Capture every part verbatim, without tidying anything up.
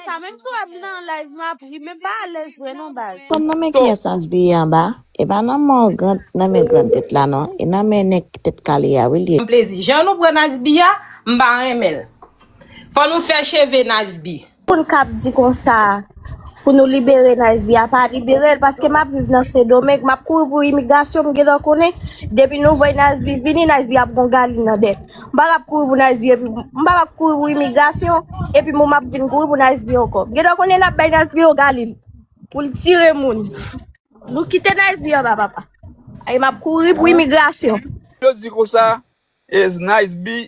Sa menm si w wè m nan live m ap ri, men m pa alèz vre non baz. Fanm nan men kiyès Nasbi ye anba? E pa nan men gran, nan men gran tèt la non. E nan men nèg tèt kale a wi li ye. Plezi. Jan nou pran Nasbi a, m pa renmen l. Fò nou fè cheve Nasbi. Moun k ap di konsa pou nou libere Nasbi a, pa libere l, paske m ap viv nan Sendomeng, m ap kouri pou imigrasyon, m gentan konnen, depi nou voye Nasbi vini, Nasbi ap gon galil nan dèyè. M pa p ap kouri pou Nasbi, epi m pa p ap kouri pou imigrasyon, epi m ap vin kouri pou Nasbi ankò. M gentan konnen n ap bay Nasbi yon galil pou l tire moun. Nou kite Nasbi anba, papa. Ay, m ap kouri pou imigrasyon. Yo di konsa, e Nasbi,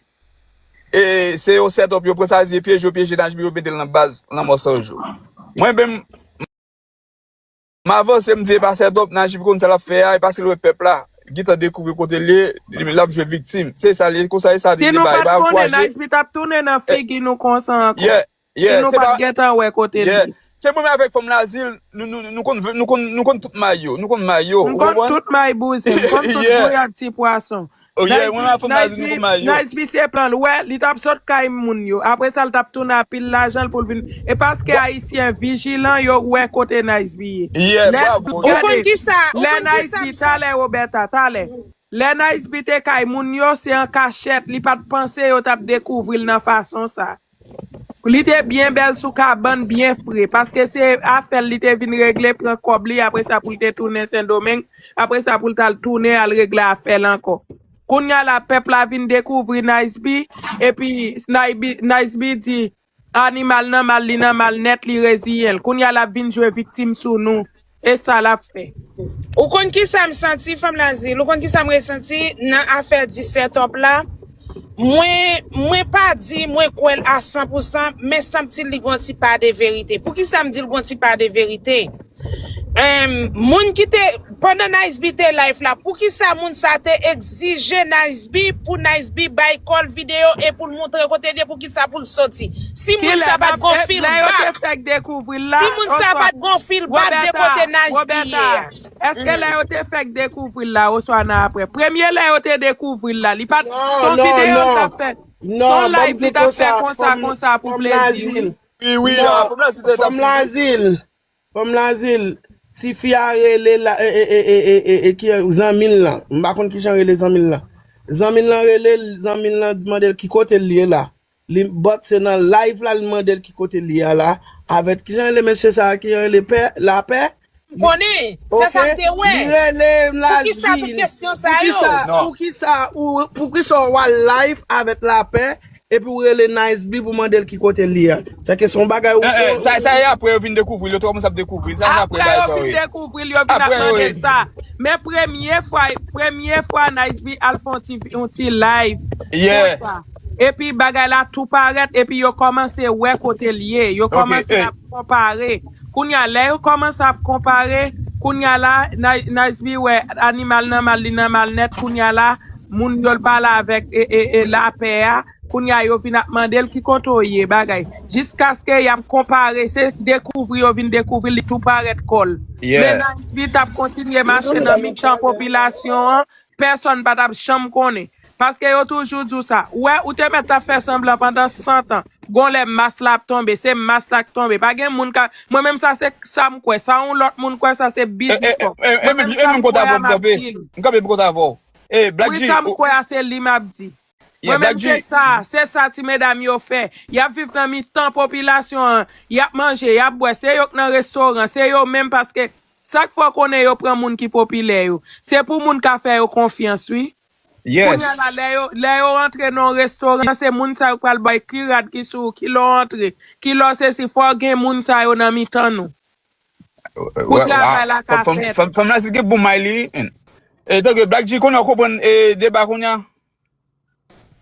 e se yon set up yo pran, sa vle di pyeje yo pyeje Nasbi, yo mete l nan baz lanmò san jou. Mwen menm, m avanse, m di e pa set up, Nasbi konn sa l ap fè a, e paske l wè pèp la gentan dekouvri kote l ye, l ap jwe viktim. Se sa l ye, konsa e sa li te bay, e pa ankouraje. Nasbi t ap tounen nan figi nou konsa ankò. Yeah, yeah, nou pa t gentan wè kote l ye. Se mwen menm avèk fanm Lazil, nou, nou, nou konn, nou konn, nou konn tout may yo, nou konn may yo, ou konprann? M konn tout may bouzen, m konn tout bouyad ti pwason. Oh, yeah, mwen ak fanm Lazil, nou konn may yo. Nasbi se plan l, ou wè, li t ap sot kay moun yo. Apre sa, l t ap tounen ak pil lajan l pou l vin. E paske Ayisyen vijilan, yo wè kote Nasbi ye. Yeah, bravo. Ou konn kisa, ou konn kisa m santi? Talè, Roberta, talè. Lè Nasbi te kay moun yo, se an kachèt, li pa t panse yo t ap dekouvri l nan fason sa. Li te byen bèl sou kabann, byen fre, paske se afè l li te vin regle, pran kòb li, apre sa pou l te tounen Sendomeng, apre sa pou l t al tounen al regle afè l ankò. Kounye a la, pèp la vin dekouvri Nasbi, epi Nasbi, Nasbi di, animal nan mal, li nan mal nèt, li reziyen l. Kounye a l ap vin jwe viktim sou nou. E sa l ap fè. Ou konn kisa m santi, fanm Lazil? Ou konn kisa m resanti nan afè di set up la? Mwen, mwen pa di mwen kwè l a san pou san, men sanm ti li gon ti pa de verite. Poukisa m di l gon ti pa de verite? Em, moun ki te, pandan Nice B te live la, poukisa moun sa te egzije Nice B pou Nice B bay kò l videyo e pou l montre kote l ye, poukisa pou l soti? Si moun sa pa t gon feedback, si moun sa pa t gon feedback de kote Nice B ye a. Èske lè yo te fèk dekouvri l la, oswa nan apre? Premye lè yo te dekouvri l la, li pa t, se yon videyo l t ap fè. Se yon live li t ap fè konsa, konsa pou plezi. Wi, wi, fanm Lazil. Fanm Lazil, tifi a rele la, e, e, e, e, e, e, ki, zanmi l lan. M pa konn kijan rele zanmi l lan. Zanmi l lan rele l, zanmi l lan mande l ki kote l ye la. Li, but se nan live la, li mande l ki kote l ye a la. Avèk kijan rele mesye sa a, kijan rele pè, lapè? M konnen, se sa m te wè. Li rele m la. Poukisa tout kesyon sa yo? Poukisa, poukisa ou, poukisa w al live avèk lapè? Epi w rele Nice B pou mande l ki kote l ye a. Sèke se yon bagay ou... Eh, eh, sa, sa e apre yo vin dekouvri l, yo te kòmanse ap dekouvri l. Sa se apre bagay sa yo ye. Apre yo vin dekouvri l, yo vin ap mande sa. Men premye fwa, premye fwa Nice B al fè yon ti, yon ti live konsa. Epi bagay la tou parèt, epi yo kòmanse wè kote l ye. Yo kòmanse ap konpare. Kounye a, lè yo kòmanse ap konpare, kounye a la, Ni-, Nice B wè animal nan mal, li nan mal nèt. Kounye a la, moun yo l pale avèk e, e, e lapè a. Kounye a, yo vin ap mande l ki kote w ye, bagay. Jiskaske y ap konpare, se dekouvri yo vin dekouvri, li tou parèt kò l. Men Nice B t ap kontinye mache nan mitan popilasyon an, pèsonn pa t ap janm konnen. Paske yo toujou di w sa. Ou wè, ou te mèt ap fè sanblan pandan san tan. Gon lè mas la ap tonbe, se mas la k tonbe. Pa gen moun ka, mwen menm sa se sa m kwè. Sa yon lòt moun kwè, sa se biznis kòk. Mwen menm sa m kwè a m ap di l. M kanpe pou kont avè w. Wi, sa m kwè a se li m ap di. Mwen menm se sa, se sa ti medam yo fè. Y ap viv nan mitan popilasyon an, y ap manje, y ap bwè, se yo k nan restoran, se yo menm paske sak fè w konnen yo pran moun ki popilè yo. Se pou moun ka fè yo konfyans, wi. Kounye a la, lè yo, lè yo antre nan yon restoran, se moun sa yo k pral bay ki rad ki sou ou, ki lè w antre, ki lè w sesi, fò gen moun sa yo nan mitan nou. Pou travay la ka fèt. Fanm, fanm, fanm Lazil gen bon may li, wi, men. E, tanke Black G, konnen w konprann, e, deba kounye a?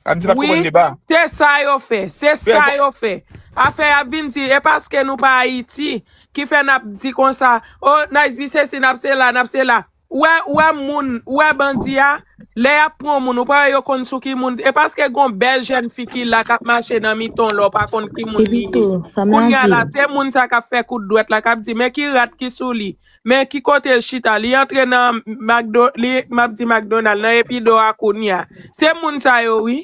Ap di pa t konprann deba. Wi, se sa yo fè, se sa yo fè. Afè y ap vin di, e paske nou pa Ayiti, ki fè n ap di konsa, o, Nice B sesi, n ap sela, n ap sela. Ou wè, ou wè moun, ou wè bandi a, lè y ap pran moun, ou pa wè yo konn sou ki moun, e paske gon bèl jèn fi ki la k ap mache nan mitan w la, ou pa konn ki moun li ye. Kounye a la, se moun sa k ap fè kout dwèt la, k ap di, men ki rad ki sou li, men ki kote l chita, li antre nan Makdo-, li, m ap di McDonald, nan Epido a kounye a. Se moun sa yo, wi.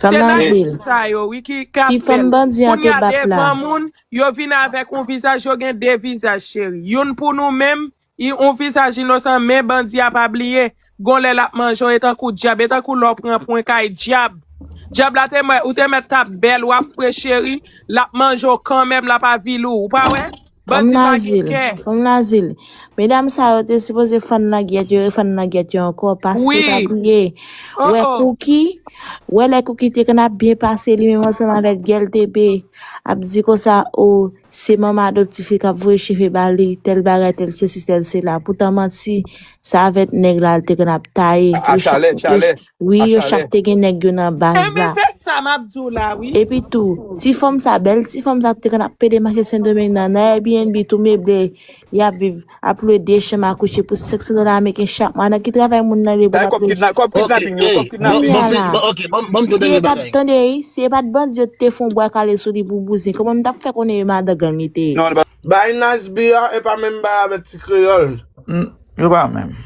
Fanm nan vil. Sa yo wi ki kap fè l. Kounye a devan moun, yo vin avèk yon vizaj, yo gen de vizaj cheri. Youn pou nou menm, yon vizaj inosan, men bandi a pa bliye. Gon lè l ap manje w, e tankou dyab, e tankou lè w pran pwen kay dyab. Dyab la te mè, ou te mèt t ap bèl, w ap fre cheri, l ap manje w kanmenm, l ap avili w. Ou pa wè? Bandi pa gen kè. Fanm nan zil. Medam sa yo te sipoze fann nan gyèt yo, refann nan gyèt yo ankò, paske pa bliye. Wè Cookie, wè lè Cookie te konn ap byen pase li menm ansanm avèk Gèl T P, ap di konsa, o, se manman adoptif li k ap voye cheve ba li, tèl bagay, tèl sesi, tèl sela. Poutan manti, se avèk nèg la l te konn ap taye. Wi, yo chak te gen nèg yo nan baz la. Enben se sa m ap di w la wi. Epi tou, ti fanm sa, bèl ti fanm sa te konn ap pede mache Sendomeng nan, nan Airbnb tou meble, y ap viv, ap lwe de chanm a kouche pou senk san dola ameriken chak mwa. Nan ki travay moun nan ye pou l ap lwe? Kòb kidnaping yo, kòb kidnaping. Kounye a la, si e pa t, tande, si e pa t bandi yo te fè yon bwa kale sou li pou bouzen, kòman m t ap fè konnen e madan gang li te ye? Bay Nice B a, e pa menm bay avèk ti kreyòl. Yo pa menm.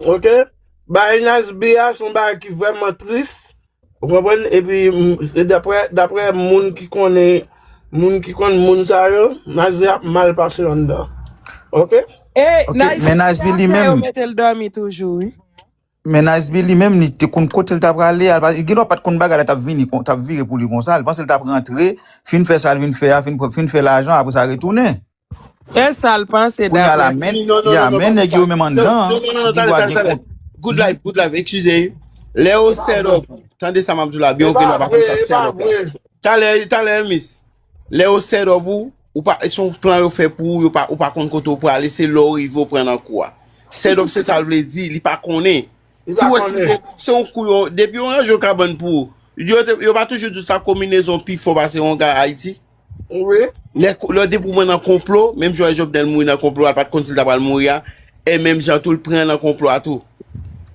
Ok. Bay Nice B a se yon bagay ki vrèman tris. Ou konprann? Epi, se daprè, daprè moun ki konnen, moun ki konn moun sa yo, Nice B ap mal pase anndan. Ok? Ok, men Nice B li menm. Mete l dòmi toujou, wi. Men Nice B li menm, li te konn kote l t ap prale a. Li gen dwa pa t konn bagay la t ap vini, t ap vire pou li konsa. Li panse l t ap rantre, fin fè sa l vin fè a, fin, fin fè lajan, apre sa retounen. E sa l panse. Kounye a la, men, ya, men nèg yo menm anndan, ki dwa gen kont. Good life, good life, eskize. Lè yo set up ou, tande sa m ap di w la, byen ou gen dwa pa konn sa set up la. Talè, talè, Elmis, lè yo set up ou, ou pa, se yon plan yo fè pou ou, yo pa, ou pa konn kote ou prale, se lè w rive ou pran nan kou a. Set up se sa l vle di, li pa konnen. Si w wè si se yon kou yo, depi yo ranje yon kabann pou ou, yo, yo pa toujou di w sa konbinezon pi fò pase yon gad Ayiti? Wi. Lè, lè depi w pran nan konplo, menm jan Jovenel mouri nan konplo a, l pa t konn si l ta pral mouri a, e menm jan tou l pran nan konplo a tou.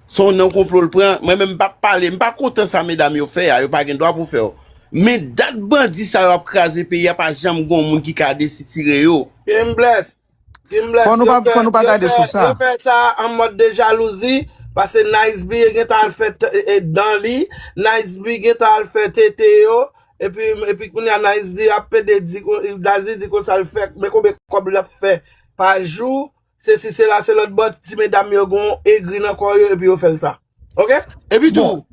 Se yon nan konplo l pran, mwen menm m p ap pale, m pa kontan sa medam yo fè a, yo pa gen dwa pou fè w. Men dat bandi sa yo ap kraze peyi a, pa janm gen yon moun ki ka desitire yo. Fò nou pa, fò nou pa gade sou sa. Yo fè sa an mòd de jalouzi, paske Nice B gentan al fè dan li, Nice B gentan al fè tete yo, epi, epi kounye a Nice D ap pede di, Nice D di konsa l fè, men konbyen kòb l ap fè pa jou, sesi sela, se lòt bò, ti medam yo gen yon egri nan kò yo, epi yo fè l sa. Ok? Epi tou,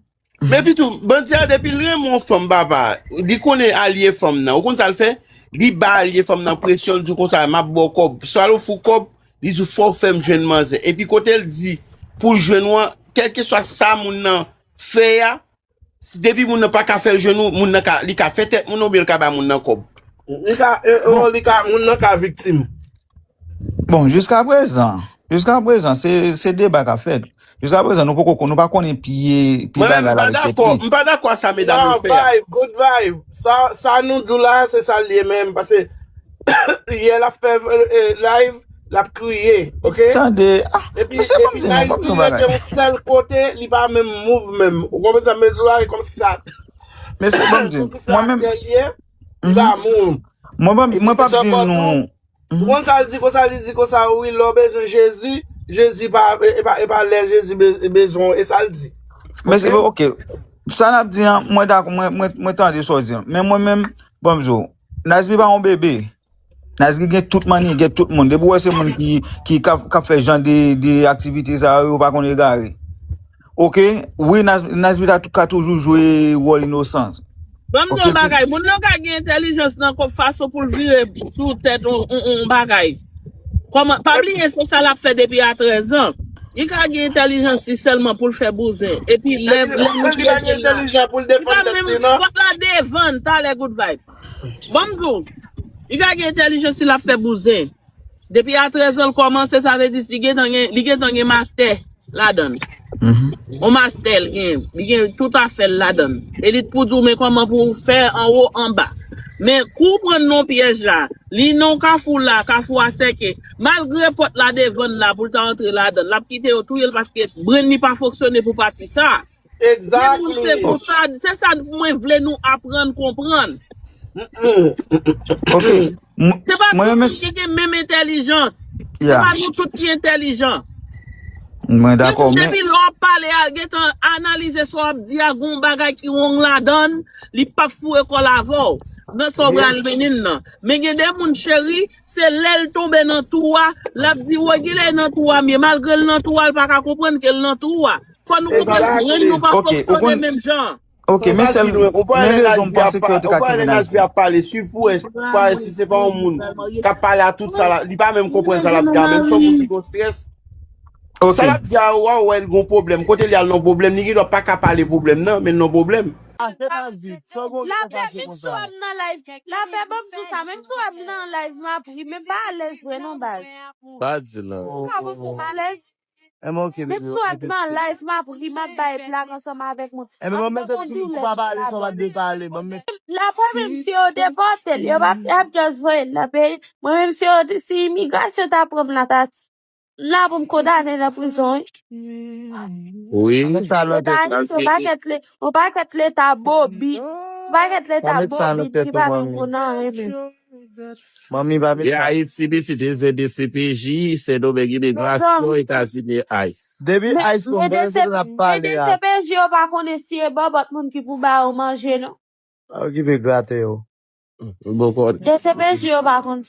Men epitou, bandi a depi l renmen yon fanm papa, li konnen alye fanm nan. Ou konn sa l fè? Li ba alye fanm nan presyon, l di w konsa, m ap ba w kòb. Swa l ofri w kòb, li di w fò w fè m jwenn manzè. Epi kote l di pou l jwenn ou an, kèlkeswa sa moun nan fè a, depi moun nan pa ka fè l jwenn ou, moun nan ka, li ka fè tèt moun nan oubyen l ka ba moun nan kòb. Li ka, li ka, moun nan ka viktim. Bon, jiskaprezan, jiskaprezan, se, se deba k ap fèt. Jiskaprezan, nou poko, nou pa konnen pye, pye bagay la avèk tèt li. M pa dakò a sa medam yo fè a. Vibe, good vibe. Sa, sa nou di w la, se sa l ye menm. Paske, yè l ap fè live, l ap kriye, ok? Tande, ah, mesye, ban m di nou, ban m di yon bagay. Epi Nice D rete yon sèl kote, li pa menm move menm. Ou konprann sa m vle di w la? E kòmsi sa. Mesye, ban m di nou, mwen menm. Li pa move. Mwen, mwen p ap di nou. Ou konn sa l di konsa, li di konsa, wi, lè w bezwen Jezi, Jezi pa, e pa, e pa lè Jezi be-, bezwen w, e sa l di. Men se vre, ok. Sa n ap di an, mwen dakò, mwen, mwen, mwen tande sa w di an. Men mwen menm, ban m di w, Nice B pa yon bebe. Nice B gen tout mannyè, gen tout moun. Depi w wè se moun ki, ki k ap, k ap fè jan de, de aktivite sa yo, yo pa konn egare. Ok, wi, Nice B ta ka toujou jwe wòl inosan. Ban m di w yon bagay, moun nan ka gen entèlijans nan kòb fason pou l vire sou tèt yon, yon, yon bagay. Kòman, pa bliye se sa l ap fè depi a trèz an. Li ka gen entèlijans li sèlman pou l fè bouzen. Epi lè, lè moun ki ede l la. Li pa menm, pòt la devan l, talè good vibe. Ban m di w, li ka gen entèlijans li l ap fè bouzen. Depi a trèz an l kòmanse, sa vle di li gentan gen, li gentan gen mastè ladan l. On mastè l gen, li gen tout afè l ladan l. E li t pou di w men kòman pou w fè anwo anba. Men kou w pran nan pyèj la, li nan yon kafou la, kafou a sèke. Malgre pòt la devan l la pou l ta antre ladan l, l ap kite yo touye l paske brenn li pa fonksyone pou pati sa. Exactly. Se pou sa, se sa mwen vle nou aprann konprann. Ok. Se pa tout moun ki gen menm entèlijans. Se pa nou tout ki entèlijan. Mwen dakò, men depi lè w ap pale a, gentan analize sa w ap di a, gen yon bagay ki wrong ladan l, li p ap foure kò l avè w nan sa w pral mennen l nan. Men gen de moun, cheri, se lè l tonbe nan twou a, l ap di, "Woy, kilè nan twou a m ye?" Malgre l nan twou a, l pa ka konprann ke l nan twou a. Fò nou konprann, grenn nou pa fonksyone menm jan. Ok, men sèl, men rezon m panse ke yo te ka kenbe Nice B. Ap pale, swiv pou wè, pou wè si se pa yon moun k ap pale a tout sa la, li pa menm konprann sa l ap di a, menm se yon moun ki gon strès. Ok. Sa l ap di a, w a wè l gon pwoblèm. Kote li al nan pwoblèm, li gendwa pa ka pale pwoblèm nan, men nan pwoblèm. Lapè, menm si w wè m nan live, Lapè, ban m di w sa, menm si w wè m nan live, m ap ri, men m pa alèz vre non, baz. Pa di la. Ou pa panse m alèz? Menm si w ap nan live, m ap ri, m ap bay blag ansanm avèk moun. Enben, mwen menm, si ou pa pale, sa w pa dwe pale. Mwen menm, Lapè, menm si yo depòte l, yo p ap, y ap just voye l nan peyi. Mwen menm, si yo, si imigrasyon ta pran m la, ta, m la pou m kondane nan prizon, wi. Wi. Leta ayisyen, yon pakèt le-, yon pakèt leta bobit. Yon pakèt leta bobit ki pa konn anyen menm. Manmi pa met sa. Ayiti, pitit, se D C P J, Sendomeng, imigrasyon, Etazini, ice. Depi ice konn, men D C P J yo pa konnen si e bòbòt moun ki pou ba yo manje, non. Pa okipe gratè yo. Bon, D C P J yo pa konn.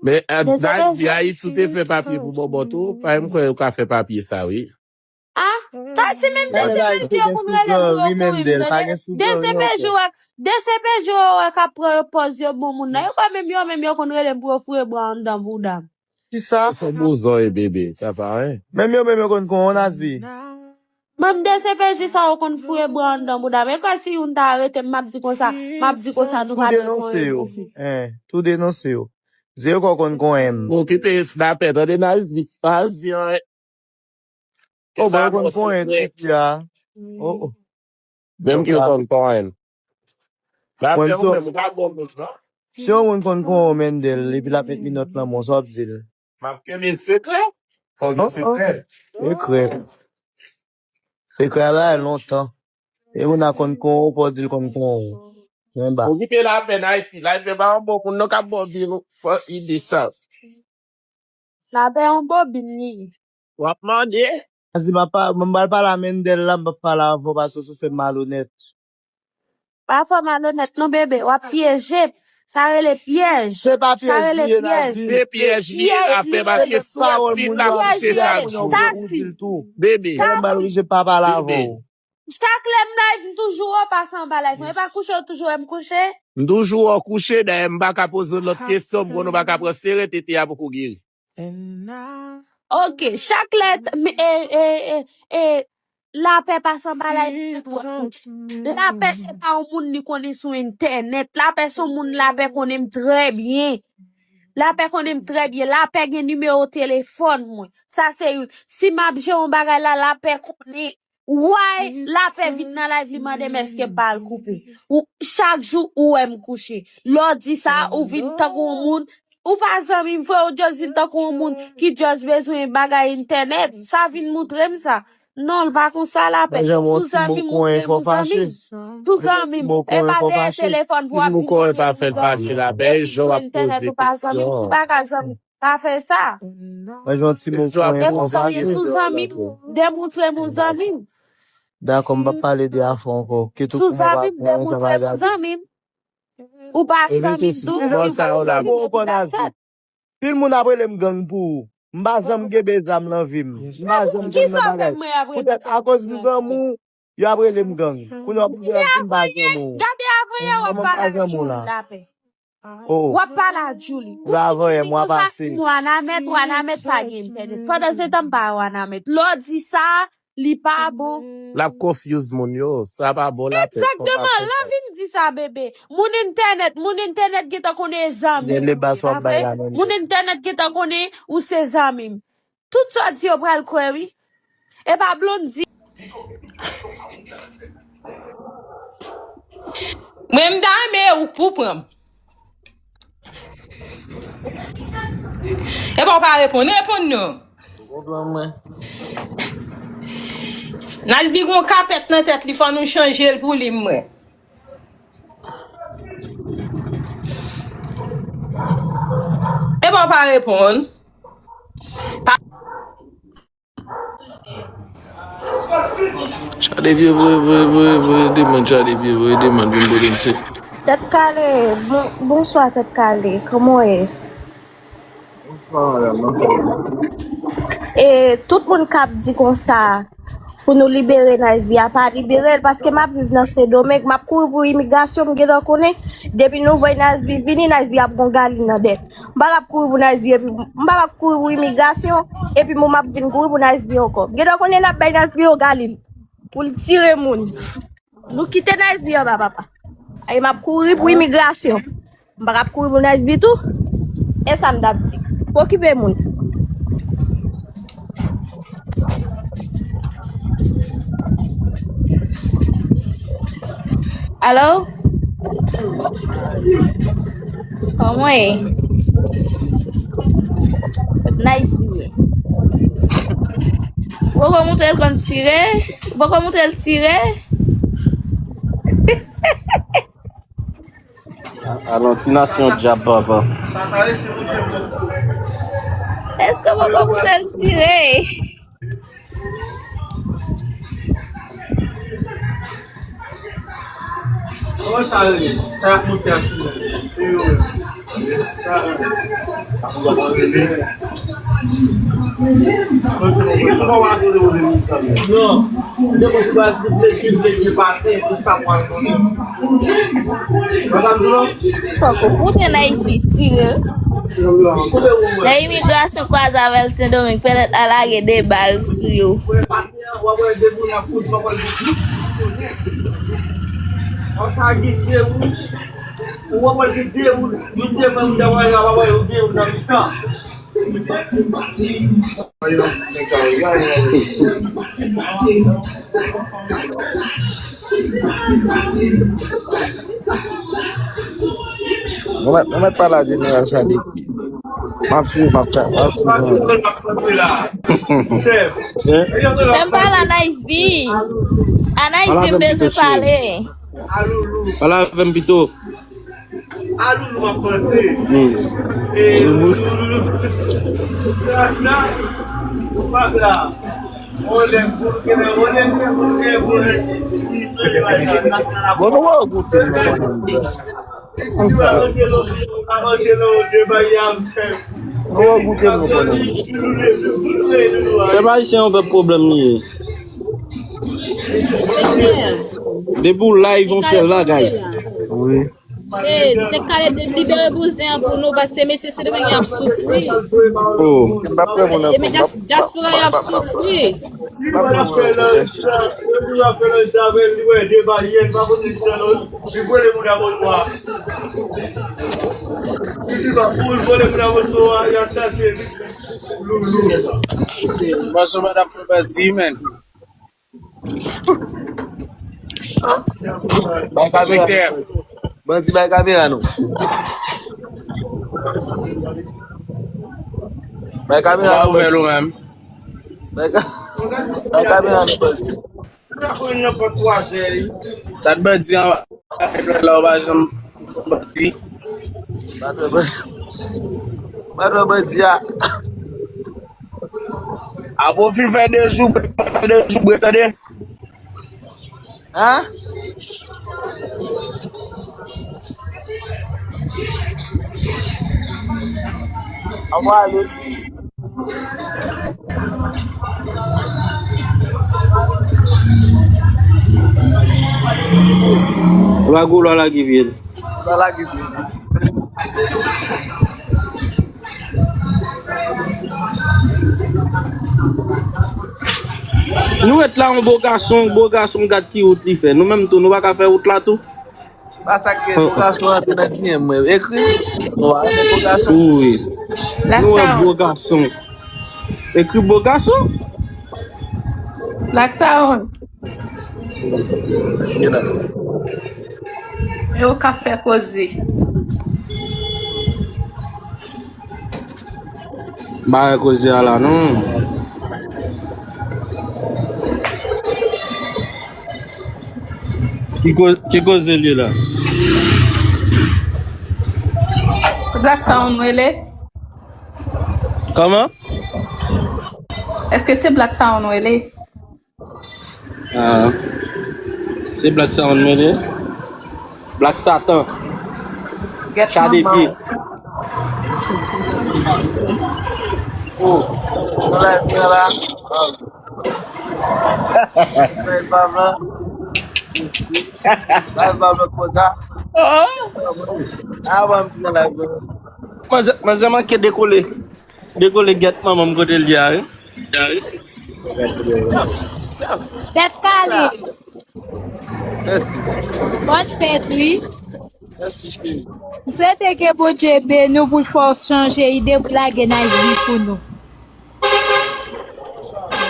Men, eh, Dayiti, Ayiti, ou te fè papye pou bòbòt ou, pa menm kwè ou ka fè papye sa, wi. Ah, ta si menm D C P J yo konn rele m pou yo pran menm, tande. D C P J yo wè, D C P J yo wè k ap pran yo pòz yo bon moun nan. Yo kwè menm yo menm yo konn rele m pou yo foure bwa anndan bouda m. Kisa? Se bouzon e bebe, sa pa anyen. Menm yo menm yo konn kon Nasbi. Menm D C P J sa yo konn foure bwa anndan bouda m. E kwè si youn ta arete m, m ap di konsa, m ap di konsa nou pa dwe kon yo. Tou denonse yo. Zye kò konn kon M. Okipe Lapè, tande Nasbi, pa di anyen. Oh, bon, yo konn konyen ti fi a. Oh, oh. Menm ki yo konn konyen. Lapè, ou menm, ou pa bon moun, non? Si yon moun konn konyen Mendel, epi l ap met minòt nan men w, sa w ap di l? M ap kenbe sekrè. Fò gen sekrè. Sekrè. Sekrè a bay lontan. E moun a konn konyen w, ou pa di l konn konyen w. Okipe Lapè, Nasbi. Lapè pa yon bon moun, non, k ap ba w bil, ou fò ide sa. Lapè yon bobin li ye. W ap mande? Di m ap pa-, m pral pale a Mendel la, m p ap pale avè w paske w fè m malonèt. Pa fè w malonèt non, bebe, w ap pyeje m. Sa rele pyèj. Se pa pyèj li ye, Nasbi. Se pyèj li ye, Lapè, paske si w ap di l, l ap kouche chak jou. Bebe. Bebe. Chak lè m live, m toujou wè w pase anba live mwen. E pa kouche w toujou wè m kouche? M toujou wè w kouche, dayè m pa ka poze w lòt kesyon, m konnen w pa ka pran sere, tete a poko geri. Ok, chak lè t-, m, e, e, e, e, Lapè pase anba live mwen, m wè w. Lapè se pa yon moun li konnen sou entènèt. Lapè se yon moun Lapè konnen m trè byen. Lapè konnen m trè byen. Lapè gen nimewo telefòn mwen. Sa se youn. Si m ap jere yon bagay la, Lapè konnen. Why Lapè vin nan live li mande m èske m pa al koupe. Ou, chak jou ou wè m kouche. Lè w di sa, ou vin tankou yon moun. Ou pa zanmi m, frè, ou just vin tankou yon moun ki just bezwen bagay entènèt. Sa vin moutre m sa. Non, l pa konsa, Lapè. Si w zanmi m, montre m ou zanmi m. Si w zanmi m, e pa dèyè telefòn pou w ap vin montre m ou zanmi m. Epi sou entènèt ou pa zanmi m, si w pa ka zanmi m. Pa fè sa. Mwen jan ti mo konyen konsa. Si w zanmi m, demontre m ou zanmi m. Dakò, m p ap pale de afè ankò. Si w zanmi m, demontre m ou zanmi m. Ou pa zanmi m, tou zanmi m. Pil moun ap rele m gang pou ou. M pa janm kenbe zam nan vi m. M pa janm gang nan bagay. Poutèt akoz m zanmi w, yo ap rele m gang. Kounye a w ap di m pa zanmi w. Gade avanyè w ap pale ak Djouly Lapè. W ap pale ak Djouly. Ou di Djouly konsa, m Wanament, Wanament pa gen entènèt. Pandan se tan m pa Wanament. Lè w di sa, li pa bon. L ap confuse moun yo. Sa pa bon, Lapè. Egzakteman, l ap vin di sa, bebe. Moun entènèt, moun entènèt gentan konnen e zanmi m. Moun entènèt gentan konnen ou se zanmi m. Tout sa w di yo pral kwè, wi. E pa Blondy. Mwen, m ta renmen ou k pou pran m. E pa w pa reponn, reponn non. Nice Big gon kapèt nan tèt li, fò nou chanje l pou li, mwen. E pa w pa reponn. Chadepye voye, voye, voye, voye demann, Chadepye voye demann vin pote m se. Tèt kale, bon, bonswa tèt kale, kòman w ye? Bonswa, madanm, anfòm. E tout moun k ap di konsa pou nou libere Nice B a, pa libere l, paske m ap viv nan Sendomeng, m ap kouri pou imigrasyon, m gentan konnen, depi nou voye Nice B vini, Nice B ap gon galil nan dèyè. M pa t ap kouri pou Nice B, epi m pa t ap kouri pou imigrasyon, epi m ap vin kouri pou Nice B ankò. M gentan konnen n ap bay Nice B yon galil pou l tire moun. Nou kite Nice B anba, papa. Ay, m ap kouri pou imigrasyon. M pa t ap kouri pou Nice B tou. E sa m t ap di. Okipe moun. Alo? Kòman w ye? Nice B ye. Ou poko montre l konn tire? Ou poko montre l tire? Alon, ti nasyon dyab, papa. Èske w poko montre l tire? Kòman sa rele? Sa ap monte ak sou mwen. Se yo menm. Sa rele. Non. Depi se pa si vle ki vle ki pase, pou sa pral konnen. Fòk ou konnen Nice B tire. Nan imigrasyon kwaze avè l Sendomeng, pèlèt la lage de bal sou yo. An ka gen de moun. Ou wè mwen gen de moun, youn de mwen, mwen wè la, wè, ou gen youn nan mitan. Mwen mèt, mwen mèt pale a Jeneral Chadepye. M ap swiv, m ap ka, m ap swiv. Fè m pale a Nice B. A Nice B, m bezwen pale. Pale avè m pito. A Loulou m ap panse. Hmm. E Loulou, Loulou, Loulou. Sa, sa, ou pa la. Bon, nou wè w goute m nan konnen. Konsa. Nou wè w goute m nan konnen. Pèp ayisyen yon pèp pwoblèm li ye. Depi w live yon sèl bagay. Wi. Ey, tèt kale, libere bouzen an pou nou, paske mesye Sendomeng yo ap soufri. Oh. E men dyaspora yo ap soufri. Bonjou, madanm Papa di, men. Bay kamera. Inspektè. Bandi, bay kamera nou. Bay kamera nou, bandi. Bay ka-, bay kamera nou, bandi. Dat bandi an, la, ou pa janm bandi. Bat wè bandi. Bat wè bandi a. Apre w fin fè de jou, fè de jou, tande. Hein? Ann ale. Ou pa gwo lwa lage pye l. Lwa lage pye l. Nou ret la, yon bo gason, bo gason gad ki wout li fè. Nou menm tou, nou pa ka fè wout la tou? Pa sa ke bo gason antre nan D M mwen. Ekri. Ou a wè bo gason. Wi. Nou wè bo gason. Ekri bo gason. Black Sound. Yo ka fè koze. Bagay koze a la, non. Ki ko-, ki koze l ye la? Black Sound rele? Kòman? Èske se Black Sound rele? Ah, se Black Sound mwen ye. Black Satan. Gèt manman w. Oh, nou la, nou la. Bay pa blan. Bay pa blan konsa. Ah, bon, m ti nan live. Manzè, manzè manke dekole. Dekole gèt manman m kote l ye a, wi. Tèt kale. Bòn fèt, wi. Mèsi, cheri. M swete ke Bondye beni w pou l fè w chanje ide pou l lage Nice B pou nou.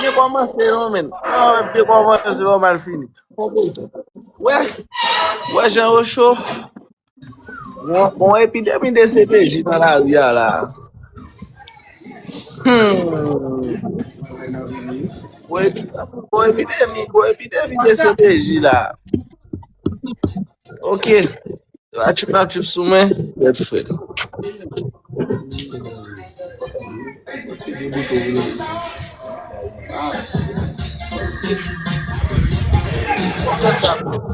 Byen kòmanse, non, men. Ah, byen kòmanse, wè mal fini. Wè, wè jan yo cho. Bon, bon epidemi de C P J nan lari a la. Hmm. Bon epi-, bon epidemi, bon epidemi de C P J la. Ok. Atchip, atchip sou mwen. Red flag.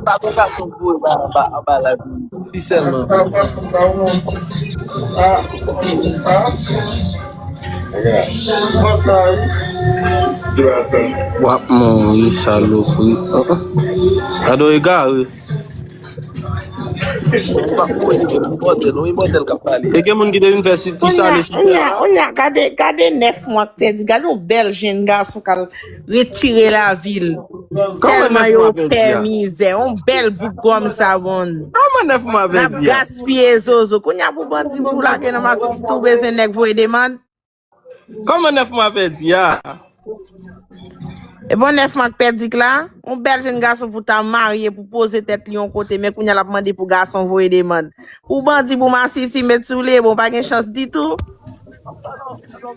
Pa gen gason pou anba, anba, anba la vi sèlman. W ap mouri salopri. Gade w egare. E gen moun ki te vin fè ti sale sou tè a. Kounye a, gade, gade nèf mwa k pèdi. Gade yon bèl jenn gason k al retire lavi l. Tèlman yo pè mizè. Yon bèl bout kòmsa, bon. Kòman nèf mwa pèdi a? N ap gaspiye zozo. Kounye a pou bandi pou lage nan masisi tou bezwen nèg voye demann. Kòman nèf mwa pèdi a? E bon nèf mwa k pèdi k la? Yon bèl jenn gason pou ta marye, pou poze tèt li yon kote, men kounye a l ap mande pou gason voye demann. Pou bandi, pou masisi, met sou li, bon, pa gen chans ditou.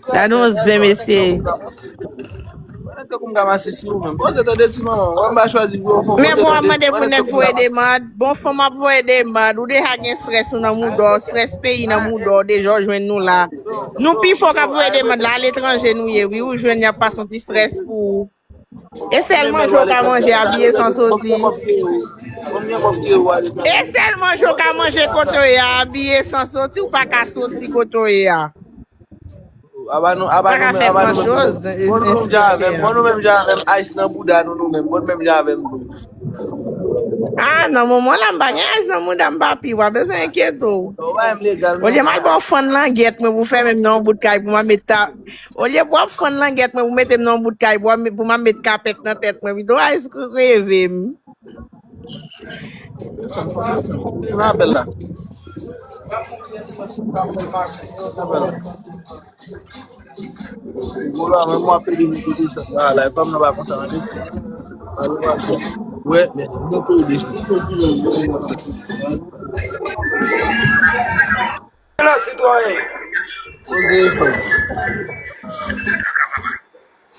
Gade yon zen, mesye. Men bon, w ap mande pou nèg voye demann. Bon, fanm ap voye demann. Ou deja gen strès ou nan mouda w, strès peyi nan mouda w, deja w jwenn nou la. Nou pi fò k ap voye demann la, aletranje nou ye, wi, ou jwenn y ap pase yon ti strès pou ou. E sèl manje w ka manje, abiye san soti. E sèl manje w ka manje kote w ye a, abiye san soti, ou pa ka soti kote w ye a. Aba nou, aba nou, aba nou menm. Bon, nou menm jan avè m, bon, nou menm jan avè m, ice nan bouda nou, nou menm, bon, menm jan avè m tou. Ah, nan moman la, m pa gen ice nan bouda m, papi, w pa bezwen enkyete w. Olye m al ba w fann langèt mwen pou fèmen m nan yon bout kay pou m al met ta, olye pou w ap fann langèt mwen pou mete m nan yon bout kay pou w ap met, pou m ap met kapèt nan tèt mwen, pito ice reve m. Ki apèl la? Gwo la, men mwen ap pede nou kote sa. Ah, la, fanm nan pa kontan, tande. Wè, men, monte w desann. La, sitwayen. Poze, frè.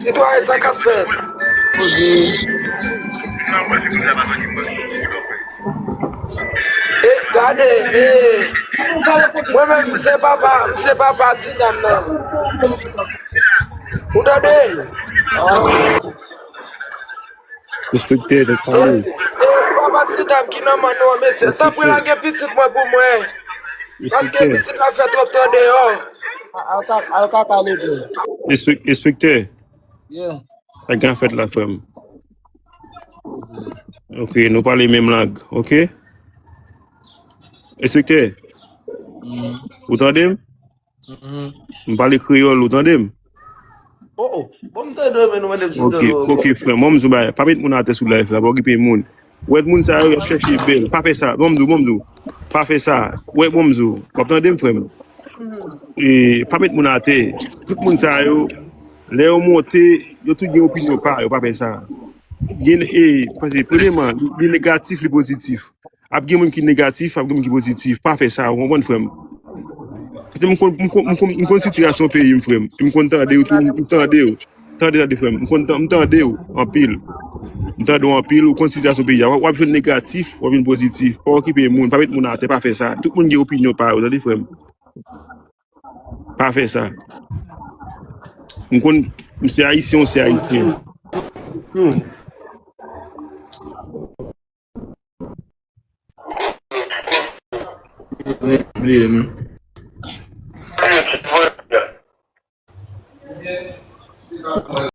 Sitwayen, sa k ap fèt? Poze. E, gade, e, mwen menm, m se papa, m se papa ti dam nan. Ou tande? Respekte, nèg pa ou. E, e, papa ti dam ki nan men nou an, mesye, tanpri lage pitit mwen pou mwen. Paske pitit la fè twòp tan deyò. Al ka, al ka pale tou. Respek-, respekte. Yeah. Sa k gen fèt la, frè m? Ok, nou pale menm lang, ok? Respekte. Ou tande m? M pale kreyòl, ou tande m? Oh, oh. Bon, m tande w, men nou mande m si m tande w. Ok, ok, frè m. Bon, m di w bagay. Pa met moun atè sou live la, pa okipe moun. Ou wè moun sa yo, y ap chèche bèl. Pa fè sa. Bon, m di w, bon, m di w. Pa fè sa. Ou wè, bon, m di w. W ap tande m, frè m? E, pa met moun atè. Tout moun sa yo, lè yo monte, yo tout gen opinyon pa yo, pa fè sa. Gen, e, paske, premyèman, li, li negatif, li pozitif. Ap gen moun ki negatif, ap gen moun ki pozitif. Pa fè sa, ou konprann, frè m? Paske m konn, m konn, m konn, m konn sitiyasyon peyi m, frè m. M konn tande w tou, m tande w. Tande, tande, frè m. M konn tan-, m tande w anpil. M tande w anpil, ou konn sitiyasyon peyi a. W ap, w ap jwenn negatif, w ap jwenn pozitif. Pa okipe moun, pa met moun atè, pa fè sa. Tout moun gen opinyon pa yo, tande, frè m. Pa fè sa. M konn, m se ayisyen, ou se ayisyen. Hmm. Bliye m.